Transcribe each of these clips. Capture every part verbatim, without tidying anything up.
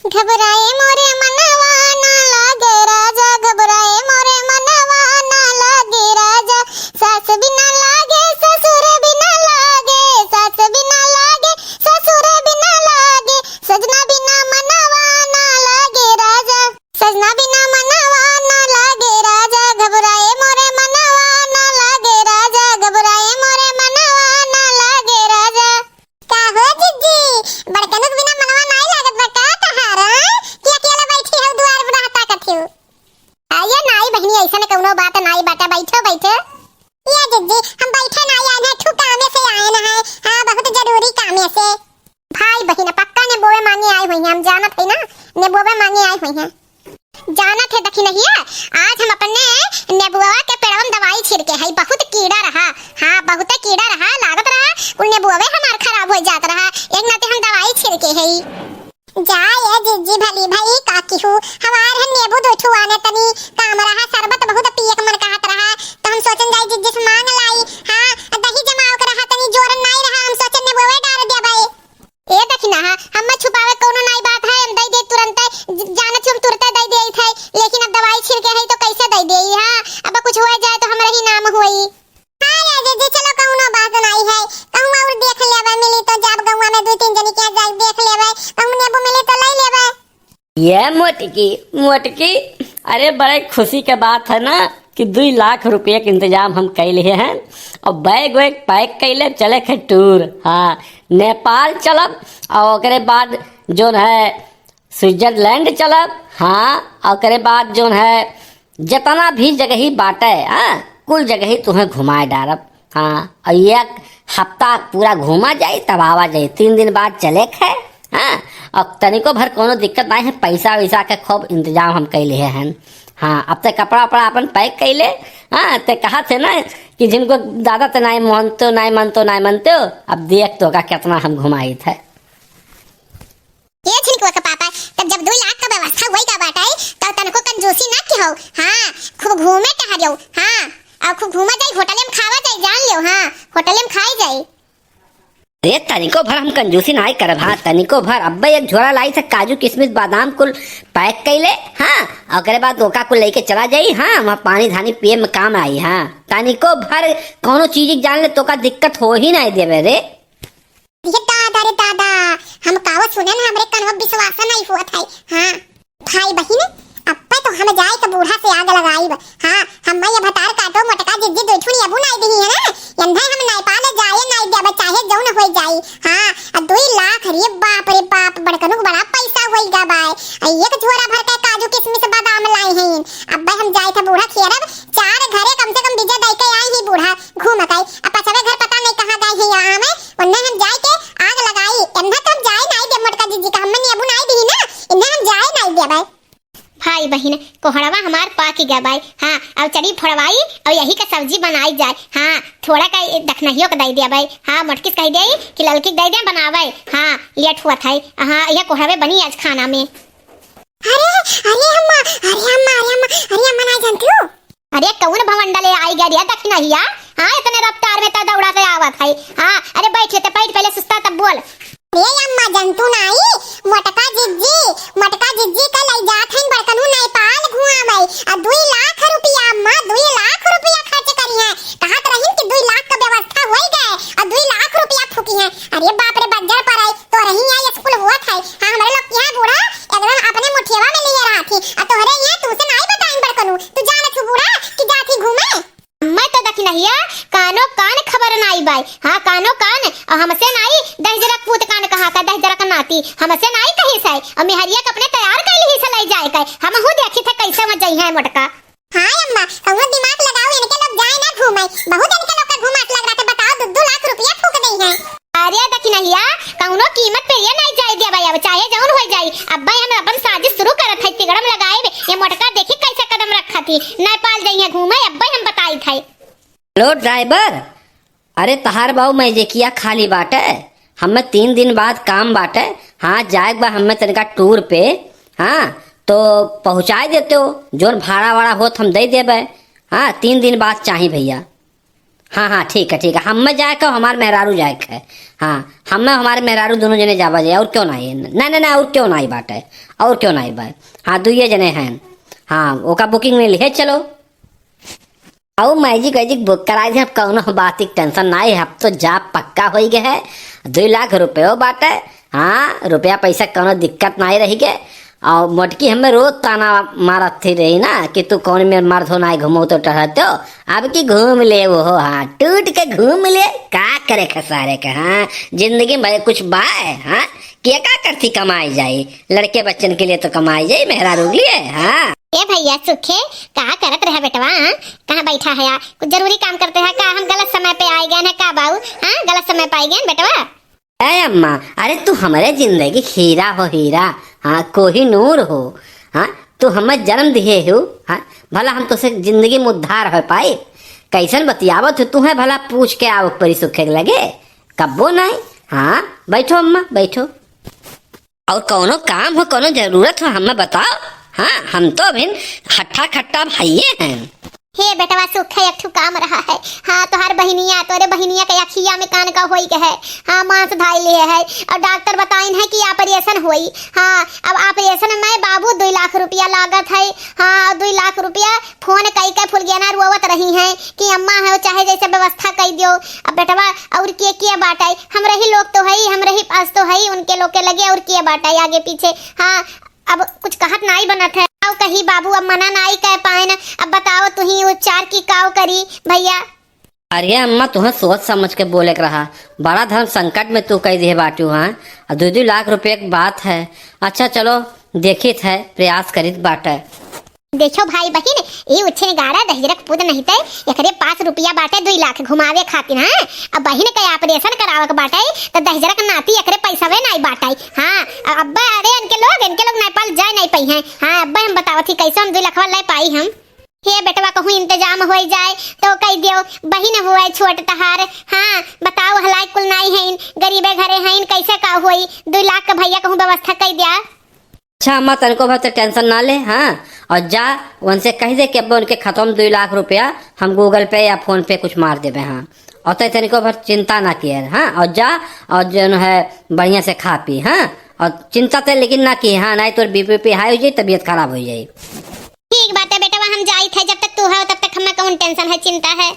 घबराए मोरे मनवा ना लागे राजा, घबराए मोरे मनवा ना लागे राजा, सास बिना लागे, ससुर बिना लागे, सास बिना लागे, ससुर बिना लागे, सजना बिना मनवा ना लागे राजा, सजना बिना मनवा ना लागे राजा, घबराए मोरे मनवा ना लागे राजा, घबराए मोरे मनवा ना लागे राजा। का हो जिज्जी, बड़कनुक बिना मनवा नाई लागत बा का तहार, आय? कि अकेले बैठी हऊ दुआर पर ताकत हऊ? आइए नाई बहिनी, ऐसन कउनो बात नाई बाटे, बैठो, बैठो। ये जिज्जी, हम बैठे नाई आए हैं, ठू कामे से आए न हैं। हाँ, बहुत जरूरी कामे से। भाई बहिन पक्का नेबोवे मांगे आए हुई हैं, हम जानत है ना, नेबोवे मांगे आए हुई हैं। जानत है दखिनहिया, आज हम अपने नेबुआ के पेड़वा में दवाई छिड़के है, बहुत कीड़ा रहा। हाँ, बहुते कीड़ा रहा, लागत रहा कुल नेबुआ हमार खराब हो जात रहा, एक नाते हम दवाई छिड़के है। जा ए जिज्जी भली भई, का किहू, हमार है नेबू दो ठू आने तनी काम रहा, शरबत बहुत पिए के मन कहत रहा, तो हम सोचन जाई जिज्जी से मांग लाई। हाँ, दही जमाव के रहा, तनी जोरन नाई रहा, हम सोचन नेबुआ डाल देबै। ए दखिनहा, हम्मे छुपावे कउनो नाई बात है, हम दइ दे तुरंते, ज-, जानत छुम तुरते दइ देइत है, लेकिन अब दवाई छिड़के है तो कैसे दइ देई, हाँ? अब कुछ होइ जाए तो हमरे ही नाम होई। हाँ रे जिज्जी, चलो कउनो बात नाई है, कहूँ और देख लेबै, मिली तो जाब गौवा में दू तीन जनी के जाए देख लेबै, कहूँ नेबू मिली तो लइ लेबै। ये मोटकी, मोटकी, अरे बड़े खुशी के बात है ना कि दुई लाख रुपये के इंतजाम हम कइ लिहे हैं और बैग वैग पैक कइ ले चले थे टूर। हाँ, नेपाल चलब और ओकरे बाद जोन है स्विट्जरलैंड चलब। हाँ, ओकरे बाद जोन है जितना भी जगही बाटे, हाँ, कुल जगही तुहें घुमाए डारब। हाँ, और एक हफ्ता पूरा घूमा जाई, तब आवा जाई, तीन दिन बाद चले के है। हाँ, और तनिको भर कउनो दिक्कत नाई है, पैसा वैसा के खूब इंतजाम हम कइ लिहे हैं। हाँ, अब ते कपड़ा वपड़ा अपन पैक कइ ले। हाँ, ते कहत है ना कि जिनको दादा ते नाई मानते हो, नाई मानते हो, नाई मानते हो, अब देख तोका कितना हम घुमाइत है। ए छिनकुआ के पापा, तब जब दुई लाख का व्यवस्था होई गा बाटे, तब तनको कंजूसी ना किहो। हाँ, खूब घूमे टहरियो। हाँ, और खूब घूमा जाई, होटले में खावा जाई, जान लियो। हाँ, होटले में खाई जाई। अरे तनिको भर हम कंजूसी नाई करब। हाँ, तनिको भर। अब्बे एक झोरा लाई से काजू किशमिश बादाम कुल पैक कइ ले। हाँ, ओकरे बाद ओका कुल लेके चला जाई। हाँ, वहाँ पानी धानी पिए में काम आई। हाँ, तनिको भर कउनो चीज जान ले तोका दिक्कत हो ही नाई देवे रे। ये दादा रे दादा, हम कावत सुने ना, हमरे कनवा विश्वास नहीं हुआ था। हाँ, भाई बहिन, अब्बे तो हम जाए के बूढ़ा से आग लगाइब। हाँ, हम ये भतार काटो मोटका जिज्जी दुई ठुनी अबू नाई दिही है ना, यंधे हम नेपाल जाए नाई देब, चाहे जौन होई जाई। हाँ, आ दुई लाख, रे बाप रे बाप, बड़कनुक बड़ा पैसा होई गा बाय। आ एक झोरा भर के काजू किशमिश बादाम लाई हैं। अब्बे हम जाए थे बूढ़ा खेरब, चार घरे कम से कम बीजे दई के आई ही बूढ़ा। घूमत आई। अब पछवे घर पता नहीं कहाँ गए हैं या आमे, उन्हें हम जाए के आग लगाई। एन्हा तो हम जाए नहीं दे मोटका जिज्जी का, हमने अबू नहीं दी ना, इन्हें हम जाए नहीं दे भाई। भाई बहिन, कोहड़वा हमार पाकि गा बाय। हाँ, अब चली फोड़वाई और यही का सब्जी बनाई जाए। हाँ, थोड़ा का दखनहियो का दे दिया बाय। हाँ, मोटकिस कह दे कि ललकी दे दे बनावे। हाँ, लेट हुआ था। हाँ, यह कोहड़वे बनी आज खाना में। अरे, अरे अम्मा, अरे अम्मा, अरे अम्मा, अरे अम्मा, ना जानती हो? अरे, कौन भवंडा ले आई गया रे दखिनहिया? हाँ, इतने रफ्तार में तो दौड़ा के आवत है। हाँ, अरे बैठ ले, तो बैठ, पहले सुस्ता तब बोल। अरे अम्मा, जंतु नाई, मोटका जिज्जी, मोटका जिज्जी का लई जात हन बड़कनू नेपाल घुमावे। आ दुई लाख रुपया अम्मा, दुई लाख रुपया खर्च करी है। कहत रहिन कि दुई लाख का व्यवस्था होई गए और दुई लाख रुपया फूकी है। अरे बाप रे, बज्जर पर आई, तोरही यहाँ स्कूल हुआ था। हाँ, हमरे लोग के यहाँ बूढ़ा एकदम अपने मुठियवा में लिए रहा थी। आ तोहरे यहाँ तुमसे नाई बताइन बड़कनू, तू जान तू बूढ़ा कि जाती घूमे। मैं तो दखिनहिया, कानो कान खबर नाई बाय। हाँ, कानो कान, और हमसे नाई दहिजरक पूत कान कहा का, दहिजरक नाती, हमसे नाई कही से। और मेहरिया के अपने तैयार कर ली से ले जाए के। हम हूँ देखी थे कैसे में जई है मोटका। हाँ अम्मा, कउनो दिमाग लगाओ, इनके लोग जाए ना घूमे, बहुत इनके लोग का घुमास लग रहा था, बताओ, दो दो लाख रुपया फूक दे हैं। अरे दखिनहिया, कउनो कीमत पे ये नहीं जाए दिया भाई, अब चाहे जौन हो जाई, अब भाई हम अपन साजिश शुरू करत है, तिगड़म लगाए, ये मोटका देखी कैसे कदम रखा थी, नेपाल जाइए घूमे, अब भाई हम बताई थे। हेलो ड्राइवर, अरे तहार बाऊ मैजिकिया खाली बाटे, हमें तीन दिन बाद काम बाटे। हाँ, जाए के बा हमें तनिका टूर पे। हाँ, तो पहुँचाए देते हो, जोन भाड़ा वाड़ा होत हम दे देबे। हाँ, तीन दिन बाद चाही भैया। हाँ, हाँ, ठीक है, ठीक है। हम्मे जाए के, हमार मेहरारू जाए के है। हाँ, हम्मे हमार मेहरारू दुनों जने जाबा जाए, और क्यों नाहीं? नहीं, नहीं, नहीं, और क्यों नाहीं बाटे? और क्यों नाहीं बा? हाँ, दुइये जने हैं। हाँ, ओका booking मिली है, चलो। अउ magic वैजिक book कराई दे, अब कौनो बात की tension नाहीं है, अब तो जा पक्का होई गए है। दुई लाख रुपयो बाटे, हाँ, रुपया पैसा कौनो दिक्कत नाहीं रही गए। और मोटकी हमें रोज ताना मारत थी रही ना कि तू कौन में मर्द हो, नाहीं घूमो तो टहरते हो, अब की घूम ले वो हो, हाँ, टूट के घूम ले, का करे खसारे के, हाँ, जिंदगी में कुछ बाय, हाँ, के का करती कमाई जाई, लड़के बच्चन के लिए तो कमाई जाई, मेहरारू के लिए, हाँ। ए भैया सुखे, का करत रहा बेटवा, हाँ? कहाँ बैठा है यार? कुछ जरूरी काम करते हैं का? हम गलत समय पे आए गए हैं का बाऊ? हाँ, गलत समय पे आए गए हैं बेटवा। ए अम्मा, अरे तू हमरे जिंदगी हीरा हो हीरा, हाँ, कोहिनूर हो, हाँ, तू हमें जन्म दिए हो, हाँ, भला हम तोसे जिंदगी में उद्धार हो पाए? कैसन बतियावत हो तू है, भला पूछ के आओ परी सुखे के लगे, कब्बो नहीं। हाँ, बैठो अम्मा, बैठो। और कौनो काम हो, कौनो जरूरत हो, हमें बताओ। हाँ, हम तो अभी हट्ठा खट्टा भाइये हैं। हे बेटवा सुख है, एक ठो काम रहा है। हाँ, तोहर बहिनिया, तोरे बहिनिया के अखिया में कान का होई के है। हाँ, मांस धाई लिए है और डॉक्टर बताइन है कि operation होई। हाँ, अब operation में बाबू दुई लाख रुपया लागत है। हाँ, और दुई लाख रुपया फोन कई के फुलगेना रोवत रही हैं कि अम्मा हो चाहे जैसे व्यवस्था कई दियो। अब बेटवा और के के बाटे, हमरे ही लोग तो हई, हमरे ही पास तो हई, उनके लोग के लगे और के बाटे आगे पीछे। हाँ, अब कुछ कहत नाई बनत है। आओ कही बाबू अब मना नाई कह पाए न। अब बताओ तुही उपचार की काव करी भैया। अरे अम्मा, तुहें सोच समझ के बोले के रहा, बड़ा धर्म संकट में तू कह दिए बाटू, हाँ, और दो दो लाख रुपये की बात है। अच्छा चलो, देखित है, प्रयास करित बाटे। देखो भाई बहिन, ई उच्छिन गाड़ा दहिजरक पूत नहीं ते, एकरे पास रुपया बाटे दुई लाख घुमावे खातिर, हाँ? अब बहिन के operation करावक बाटे, त दहिजरक नाती एकरे पैसवे नाई बाटे, हाँ? अ-, अब्बे अरे इनके लोग, इनके लोग नेपाल जाए नाई पइहें, हाँ? अब्बे हम बतावत ही कैसे हम दुई लखवा ले पाई हम। हे बेटवा, कहूँ इंतजाम होई जाए तो कह दियो, बहिन हुए छोट तहार, हाँ? बताओ हलाई कुल नाई है, गरीबे घरे हैं, कैसे का होई? दुई लाख के भैया कहूँ व्यवस्था कह दिया। अच्छा अम्मा, तनिको भर तो tension ना ले, हाँ? और जा, उनसे कह दे कि अब उनके खतवा में दुई लाख रुपया हम Google Pay या PhonePe कुछ मार देबे, हाँ? और तै तनिको भर चिंता ना किए, हाँ? और जा, और जौन है बढ़िया से खा पी, हाँ? और चिंता तै लेकिन ना किए, हाँ? नाहीं तोर BP high हो जाई, तबीयत खराब हो जाई। ठीक बात है बेटवा, हम जाइत है, जब तक तू हो तब तक हमें कौन tension है, चिंता है?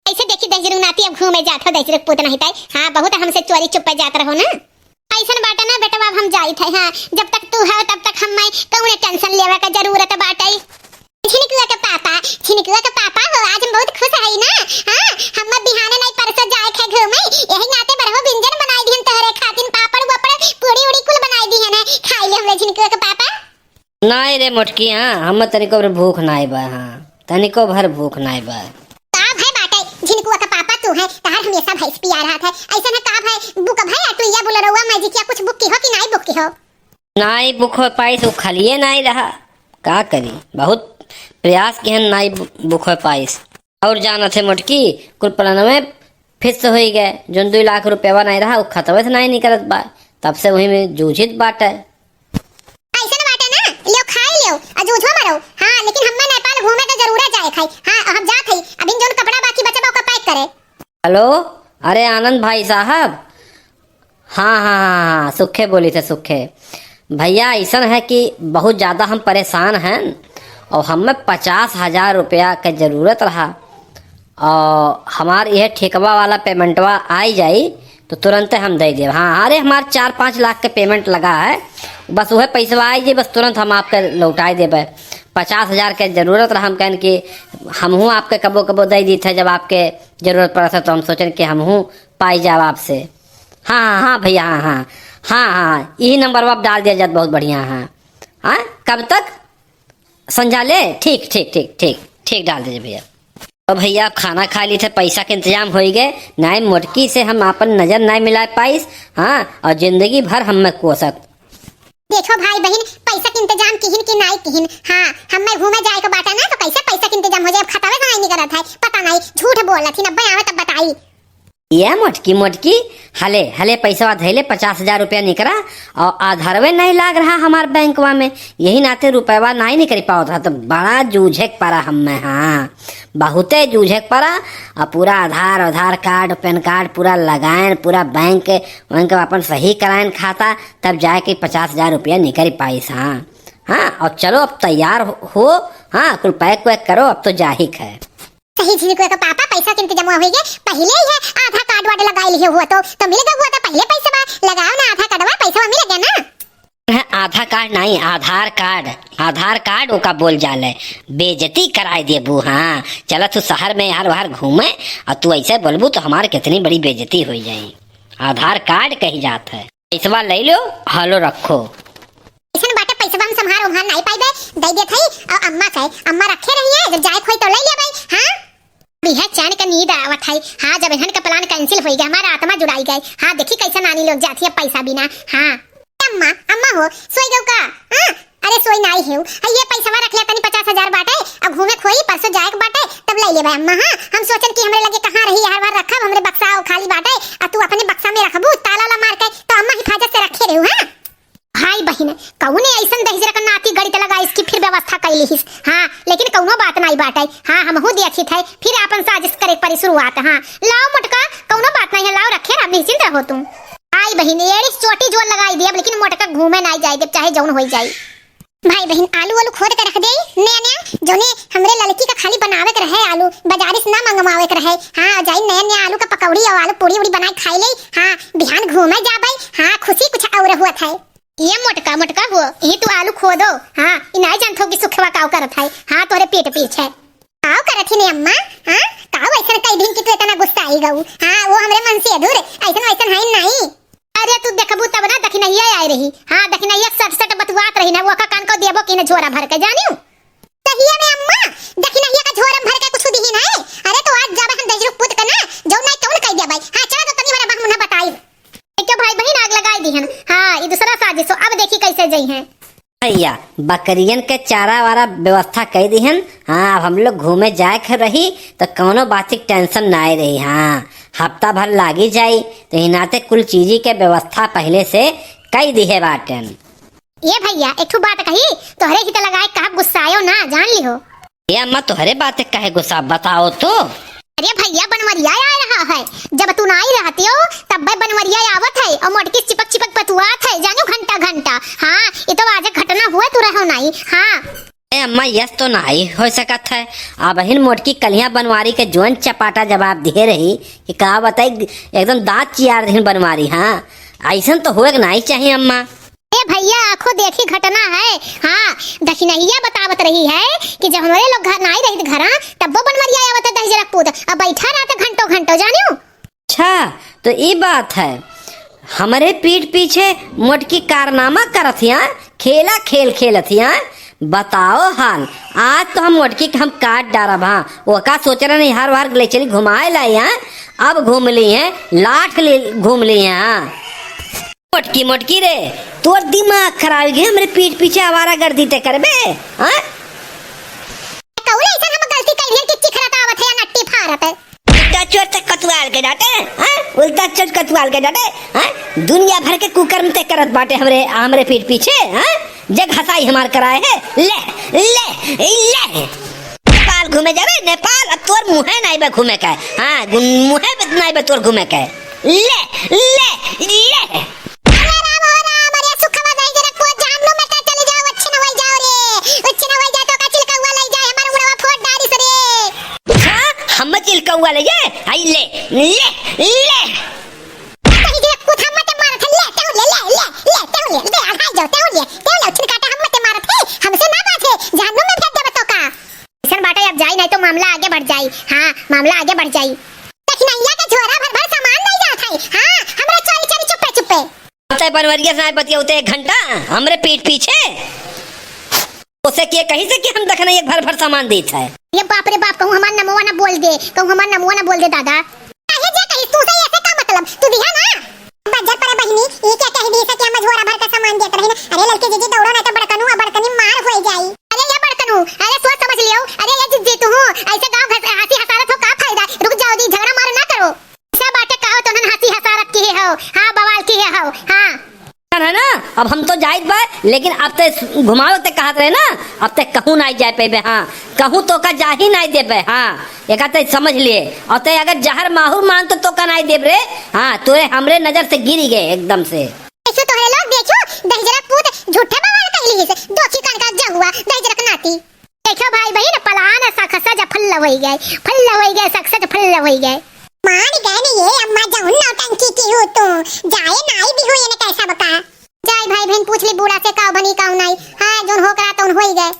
ऐसे देखी दहिजरू नाती अब घूमे जात हो, दहिजरू पूत नहीं तै, हाँ? बहुत हमसे चोरी चुप्पे जात रहो ना। ऐसन बाटे ना बेटवा, अब हम जाइत है, हाँ, जब तक तू हो तब तक हमें कौने tension लेवे के जरूरत बाटे। झिनकुआ के पापा, झिनकुआ के पापा हो, आज हम बहुत खुश हई ना, हाँ, हमें बिहाने नहीं परसों जाए के घूमे, यही नाते बरहो व्यंजन बनाई दिहन तोहरे खातिन, पापड़ वापड़, पूड़ी उड़ी कुल बनाई दिहन है, खाई ले हमरे झिनकुआ के पापा। नाई रे मोटकी, हाँ, हम तनिको भर भूख नाई बा, हाँ, तनिको भर भूख नाई बा। का भय बाटे, झिनकुआ का पापा तू है, तहार हमेशा भैंस पिया रहत है, ऐसे में का भय, बुक भय, ऑटो या बोलेरो, मैजिक या कुछ बुक की हो कि नाई बुक की हो? नाई बुक हो पाइस, वो खलिए नाई रहा, का करी, बहुत प्रयास किहन, नाई बु-, बुक हो पाइस। और जानत है मोटकी, कुल प्लानवे फिक्स होई गए, जौन दुई लाख रुपया नाई रहा, वो खतवे से नाई निकलत बा, तब से वही में जूझित बाटे। ऐसन बाटे ना, लियो खाई लियो, आ जूझो मरो। हाँ, लेकिन हम्मे नेपाल घूमे तो जरूर जाए खाई। हाँ, हम जात हई, अभी जौन कपड़ा बाकी बचा बा, ओका pack करे। हेलो, अरे आनंद भाई साहब, हाँ, हाँ, हाँ, हाँ, सुखे बोली थे, सुखे। भैया, ऐसन है कि बहुत ज्यादा हम परेशान हैं और हमें पचास हजार रुपया के जरूरत रहा और हमार यह ठेकवा वाला पेमेंटवा आई जाई तो तुरंते हम दे देब। हाँ, अरे हमार चार पाँच लाख के payment लगा है, बस वह पैसवा आई जाई, बस तुरंत हम आपके लौटाई देबे। पचास हजार के जरूरत रहा, हम कहन कि हमहूँ आपके कबो कबो दे दीत है, जब आपके जरूरत पड़त है तो हम सोचन कि हमहूँ पाई जाब आपसे। हाँ, हाँ, हाँ भैया, हाँ, हाँ, हाँ, हाँ, यही नंबर पर आप डाल दिया जात, बहुत बढ़िया। हाँ, हाँ, कब तक? संझा ले? ठीक, ठीक, ठीक, ठीक, ठीक, डाल दीजिए भैया। तो भैया, खाना खा ली थे, पैसा के इंतजाम होई गए, नाई मोटकी से हम आपन नजर नाई मिला पाइस, हाँ, और जिंदगी भर हमें कोसत। देखो भाई बहिन, पैसा के इंतजाम किहिन कि नाई किहिन, हाँ, हमें घूमे जाए के बाटे ना, तो कैसे पैसा के इंतजाम हो जाए? अब खतवे से नाई निकलत है, पता नाई, झूठ बोलत ही, अब्बे आवे तब बताई। ये मोटकी, मोटकी, हले, हले पैसवा धइले, पचास हजार रुपया निकरा, और आधारवे नहीं लाग रहा हमार बैंकवा में, यही नाते रुपयवा नहीं निकल पावत रहा। तो बड़ा जूझे के पड़ा हमें, हाँ, बहुते जूझे के पड़ा। और पूरा आधार, आधार कार्ड, पैन कार्ड पूरा लगाएन, पूरा बैंक, बैंक अपन सही कराएन खाता, तब जाके पचास हजार रुपया निकल पाइस। हाँ, हाँ, और चलो अब तैयार हो, हाँ, कुल पैक वैक करो, अब तो जाहिक है। सही झिझुकुआ का पापा, पैसा के इंतजाम होइ गए, पहिले ही है आधार कार्ड वार्ड लगाई लिए हुआ तो, तो मिल गया हुआ तो पहिले पैसा बा, लगाओ ना आधार कार्डवा, पैसा मिल गया ना। है आधार कार्ड नहीं, आधार कार्ड, आधार कार्ड ओका बोल जाले, बेइज्जती कराए देबू। हाँ, चला तू शहर में यार बाहर घूमे, और तू ऐसे बोलबू तो हमार कितनी बड़ी बेइज्जती हो जाई। आधार कार्ड कही जात है, पैसवा ले लो, हलो रखो। ऐसन बाटे, पैसवा हम संभार उम्हार नाई पाइबे, दे देत हई। और अम्मा कहे, अम्मा रखे रही है, जब जाए खोई तो ले लेबे। हाँ, अभी है चैन के नींद आवत है। हाँ, जब इहन का प्लान कैंसिल होई गए, हमारा आत्मा जुड़ाई गए। हाँ, देखी कैसे नानी लोग जाती है पैसा बिना। हाँ, अम्मा, अम्मा हो, सोई गऊ का? हाँ, अरे सोई नाई है, ये पैसवा रख ले, तनी पचास हजार बाटे, अब घूमे खोई, परसों जाए के बाटे, तब ले लेबे अम्मा। हाँ, हम सोचन कि हमरे लगे कहाँ रही, हर बार रखब, हमरे बक्सा खाली बाटे, आ तू अपने बक्सा में रखबू ताला ला मार के, तो अम्मा हिफाजत से रखे रहू। हाँ, भाई बहिन, कौने ऐसन दहिजरा का नाती गणित लगाइस कि फिर व्यवस्था कइ लिहिस। हाँ, लेकिन कौनो बात नाई बाटे। हाँ, हमहू देखित है, फिर आपन साजिश करे परी शुरुआत। हाँ, लाओ मोटका, कौनो बात नाई है, लाओ रखे रहा, निश्चिंत रहो तुम। भाई बहिन, एड़ी चोटी जोर लगाई दिया, लेकिन मोटका घूमे नाई जाए देब, चाहे जौन होई जाए। भाई बहिन, आलू वालू खोद के रख दे, नया नया, जौने हमरे लड़की का खाली बनावे के रहे आलू, बाजारी से ना मंगवावे के रहे। हाँ, जाई नया नया आलू का पकौड़ी और आलू पूड़ी उड़ी बनाए खाई ले। हाँ, बिहान घूमे जाबे। हाँ, खुशी कुछ और हुआ था। ये मोटका, मोटका हो, ये तू आलू खोदो। हाँ, ई नाई जानत हो कि सुखवा काव करत है। हाँ, तोहरे पीठ पीछे। काव करत ही ने अम्मा? हाँ, काव ऐसन कई दिन की तू इतना गुस्सा आई गऊ? हाँ, वो हमरे मन से अधूर, ऐसन वैसन है नहीं। अरे तू देखबू तब ना, दखिनहिया आए रही। हाँ, दखिनहिया सट सट बतुआत रही ना, वो का कान को देबो कि ना झोरा भर के, जानियो? सहिया में अम्मा, दखिनहिया का झोरा भर के कुछ दिही नहीं। अरे तो आज जाबे हम दहिजरू पूत के ना, जौन नहीं तौन कह देबे। हाँ, चला तो तनी हमारा बाह मुन्हा बताई। ए, क्यों भाई बहिन आग लगाई दिहन? हाँ, ई दूसरा साजिश हो, अब देखी कैसे जइहैं। भैया, बकरियन के चारा वारा व्यवस्था कई दिहन। हाँ, अब हम लोग घूमे जाए के रही, तो कौनो बात की tension नाई रही। हाँ, हफ्ता भर लागी जाई, तो ई नाते कुल चीजी के व्यवस्था पहिले से कई दिहे बाटेन। ए भैया, एक ठो बात कही, तोहरे ही त लगाए कहब, गुस्सायो ना, जान लिहो। ए अम्मा, तोहरे बाते कहे गुस्सा, बताओ तो। अरे भैया, बनवरिया आ रहा है, जब तू नाई रहतियो, तब बनवरिया आवत है और मोटकी चिपक चिपक बतुआत है, जानो घंटा घंटा। हाँ, ये तो आज घटना हुआ, तू रहो नाई। हाँ। ए अम्मा, यस तो नाई हो सकत है। अबहिन मोटकी कलिया बनवारी के जौन चपाटा जवाब दिहे रही कि का बताई, एकदम दांत चियार दिहिन बनवारी। हाँ, ऐसन तो होए के नाई चाहिए अम्मा। ए भैया, आँखों देखी घटना है। हाँ, दखिनहिया बतावत रही है कि जब हमरे लोग घर नाई रहित घरा, तब वो बनवरिया आवत है दहिजरक पूत, अब बैठा रहत घंटों घंटों, जानियो। अच्छा, तो ई बात है, हमरे पीठ पीछे मोटकी कारनामा करत हिया, खेला खेल खेलत हिया। बताओ हाल, आज तो हम मोटकी के हम काट डारब। हाँ, ओका सोच रहे नहीं, हर बार ले चली घुमाए लाई। हाँ, अब घूम ली है, लाठ ले घूम ली है। हाँ। मोटकी, मोटकी रे, तोर दिमाग खराब हो गया, हमरे पीठ पीछे आवारागर्दी ते करबे, हाँ? कौन ऐसा हम गलती कर लिया कि चिखरत आवत है या नट्टी फारत है? उल्टा चोर ते कतुआल के डांटे, हाँ? उल्टा चोर कतुआल के डांटे, हाँ? दुनिया भर के कुकर्म ते करत बाटे हमरे, हमरे पीठ पीछे, हाँ? जग हंसाई हमार कराए है, ले, ले, ले। नेपाल घूमे जाबे, नेपाल, अब तोर मुँहे नाई बा घूमे का, हाँ, गु-, मुँहे बे-, नाई बा तोर घूमे का। ले, ले, ले। अरे राम हो राम, अरे सुखवा दहिजरक पूत, जहन्नुम में ते चली जाओ, अच्छी न होई जाओ रे, अच्छी न होई जाओ तो का चिलकौआ लई जाए, हमार मुड़वा फोड़ डारिस रे। हाँ, हम चिलकौआ लई जाए, आई ले, ले, ले। दहिजरक पूत, हम ते मारत है, ले, तेहू ले, ले, ले, ले, तेहू ले, दे, आ, खाई जाओ, तेहू ले, तेहू ले, उछिन काटा, हम ते मारत है, हमसे ना बात है, जहन्नुम में फेंक देबे तो का। ऐसन बाटे, अब जाई, नहीं तो मामला आगे बढ़ जाई। हाँ, मामला आगे बढ़ जाई। दखिनहिया के झोरा भर भर सामान नहीं जात है। हाँ, हमरा चोरी चोरी चुप्पे चुप्पे। तै बनवरिया से नाई बतियाउते एक घंटा, हमरे पीठ पीछे। उसे के कही से कि हम दखिनहिया भर भर सामान देत है। ये बाप रे बाप, कहूँ हमार नमवा ना बोल दे, कहूँ हमार नमवा ना बोल दे दादा। काहे जे कही, तू से ऐसे का मतलब? तू दिहा ना? बज्जर परे बहिनी, ई क्या कह दी से कि हम झोरा भर के सामान देत रही ना? अरे ललकी जीजी दौड़ो ना तो बड़कनू आ बड़कनी मार होई जाई। अरे ये बड़कनू, अरे सोच समझ लियो। अरे ये जीजी तू हूँ, ऐसे गाँव घर से हंसी हंसारत हो का फायदा? रुक जाओ जी, झगड़ा मार ना करो। ऐसा बाटे का? लेकिन अब ते घुमावे ते कहत रहे ना, अब ते कहूँ नाई जाए पेबे, हाँ, कहूँ तोका जा ही नाई देबे, हाँ, एका ते समझ लिए। और ते अगर जहर माहुर मान तो तोका नाई देब रे, हाँ, तोरे हमरे नजर से गिरी गए एकदम से। ऐसे तोहरे लोग देखो, दहिजरा पूत झूठे बवाल कहली है से, दोखी कान का जहुआ, दहिजरा के नाती। देखो भाई बहिन, पलान सक्सेस फुल होई गए, फुल होई गए, सक्सेस फुल होई गए। मान गए न ये अम्मा, जउन नौटंकी की हो तू, जाए नाई दिहु एने कैसा बका। जाए भाई बहिन पूछ ली बूढ़ा से काउ बनी काउ नाई। हाँ, जउन हो करा तउन होई गए।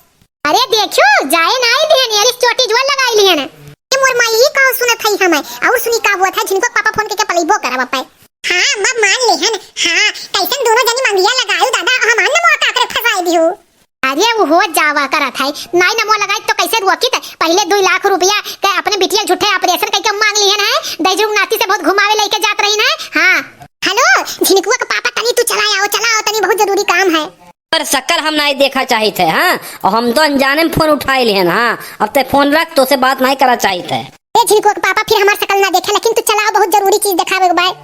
अरे देखियो, जाए नाई दिहन, यार इस चोटी जुआ लगाई लिहन। ये मोर माई, ई काउ सुनत हई हमें? और सुनी का हुआ था, झिनको पापा फोन के के पलैबो करब पाए। हाँ, अम्मा मान लेहन। हाँ, कैसन दोनों जनी मंगिया लगायु दादा, हमार नमवा काकरे फंसाई दिहु। अरे वो हो जावा करत है, नाई नमवा लगाई तो कैसे रोकित? पहले दुई लाख रुपया के अपने बिटिया झूठे ऑपरेशन करके मांग लिहन है, दहिजरू नाती से बहुत घुमावे लेके जात रही है। हाँ। हेलो, झिनकुआ के पापा, तनी तू चला आओ, चला आओ, तनी बहुत जरूरी काम है। पर शक्ल हम नाई देखा चाहित है, हाँ, और हम तो अनजाने में फोन उठाए लिहन, हाँ, अब ते फोन रख, तो से बात नाई करा चाहित है। ए झिनकुआ के पापा, फिर हमार शक्ल ना देखे, लेकिन तू चला आओ, बहुत जरूरी चीज देखावे के बाय।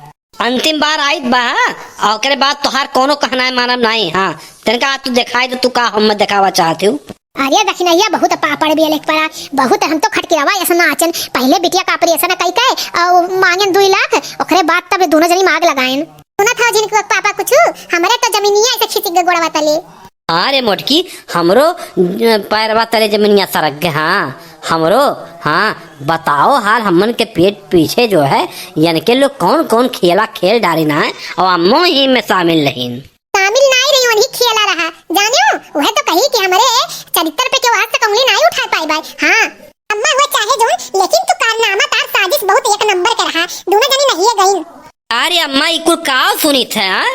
अंतिम बार आइत बा, हाँ? आ ओकरे बाद तोहार कौनो कहनाए मानब नाई, हाँ। तनिका तू देखाई तो तू का हम देखावा चाहत हूँ? अरे दखिनैया बहुत पापड़ भी लेके पड़ा, बहुत हम तो खटकिरवा ऐसा नाचन। पहले बिटिया का ऑपरेशन कई के, और मांगेन दुई लाख, ओकरे बाद तब दोनों जनी मांग लगाएन। सुनत हो झिनकुआ के पापा कुछ, हमरे तो जमीनिया ऐसे खिसक गए गोड़वा तले। हाँ रे मोटकी, हमरो, अ, पैरवा तले जमीनिया सरक गए, हाँ, हमरो, हाँ, बताओ हाल, हमन के पेट पीछे जो है, यनके लोग कौन कौन खेला खेल डारे ना है, और अम्मो ही में शामिल रहीन। शामिल नाई रही, वही खेला रहा, जानियो, वह तो कही कि हमरे चरित्र पे केहू आज तक उंगली नाई उठा पाई बाय। हाँ, अम्मा हुआ चाहे जौन, लेकिन तू कारनामा तार साजिश बहुत एक नंबर के रहा, दोनों जनी नहीं गईन। अरे अम्मा, ई कुल काव सुनित है, हाँ?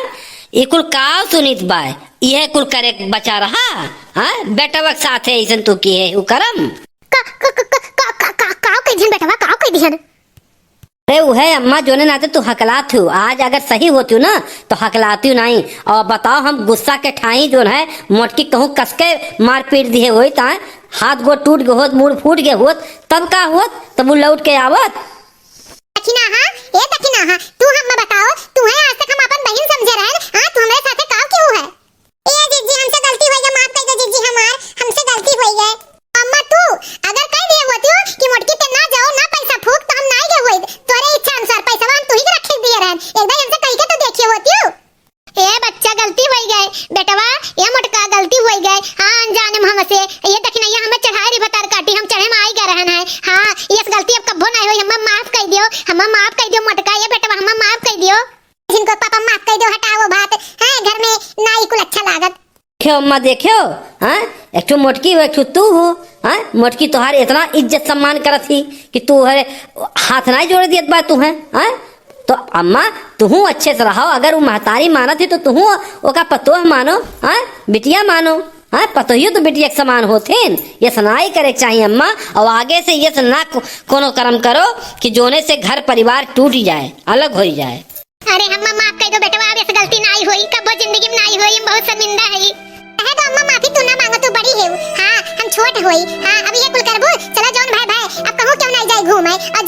ई कुल काव सुनित बा? इहे कुल करे के बचा रहा, हाँ? बेटवा के साथे अइसन तू किहे हु करम। का, का, काव कह दिहन बेटवा, काव कह दिहन? अरे उहे अम्मा, जोने नाते तू हकलात हु, आज अगर सही होती हु ना, तो हकलाती हु नाई। और बताओ, हम गुस्सा के ठाई जोन है, मोटकी कहूँ कसके मारपीट दिहे होई, ता हाथ गोड़ टूट गए होत, मूड़ फूट गए होत, तब का होत? तब वो लौट के आवत? दखिनहा, ए दखिनहा, तू हम्मे बताओ, तुहे आज तक हम आपन बहिन समझे रहन, हाँ, तू हमरे साथे काव किहू है? ए जिज्जी, हमसे गलती होई गई, माफ कर दो जिज्जी हमार, हमसे गलती होई गई। अम्मा तू अगर कह दिए होती हो कि मोटकी ते ना जाओ, ना पैसा फूक, तो हम ना गए होई। तोरे इच्छा अनुसार पैसा हम तू ही के रखे दिए रहन, एक बार हमसे कह के तो देखिए होती हो। ए बच्चा, गलती होई गए, बेटवा, ए मोटका, गलती होई गए। हाँ, अनजाने में हमसे, ये दखिनैया हमें चढ़ाए रे भतार काटी, हम चढ़े में आई गए रहन है। हाँ, ये गलती अब कब्बो नहीं होई, हमें माफ कर दियो, हमें माफ कर दियो मोटका, ये बेटवा, हमें माफ कर दियो। झिनको पापा माफ कर दियो, हटाओ बात, हाँ, घर में नाई कुल अच्छा लागत। देखियो अम्मा, देखियो, हाँ, एक ठो मोटकी हो, एक ठो तू हो, हाँ, मोटकी तोहार इतना इज्जत सम्मान करत ही कि तू हरे हाथ नाई जोड़े दियत बा तू है, हाँ। तो अम्मा, तुहू अच्छे से रहो, अगर वो महतारी मानत ही तो तुहू ओका पतोह मानो, हाँ, बिटिया मानो, हाँ, पतोहियो तो बिटिया के समान होथिन। ये सनाई करे के चाहिए अम्मा, और आगे से ये ना को-, कोनो कर्म करो कि जोने से घर परिवार टूट जाए, अलग हो जाए। अरे हम्मा माफ कर दो बेटवा, अब ऐसे गलती नाई होई, कब्बो जिंदगी में नाई होई, हम बहुत शर्मिंदा हई। कहे तो अम्मा माफी तू ना मांगो, तू बड़ी है, हाँ, हम छोट होई, हाँ, अब ये कुल करबू, चला जौन भाई भाई, अब कहूँ क्यों नाई जाए घूमे, और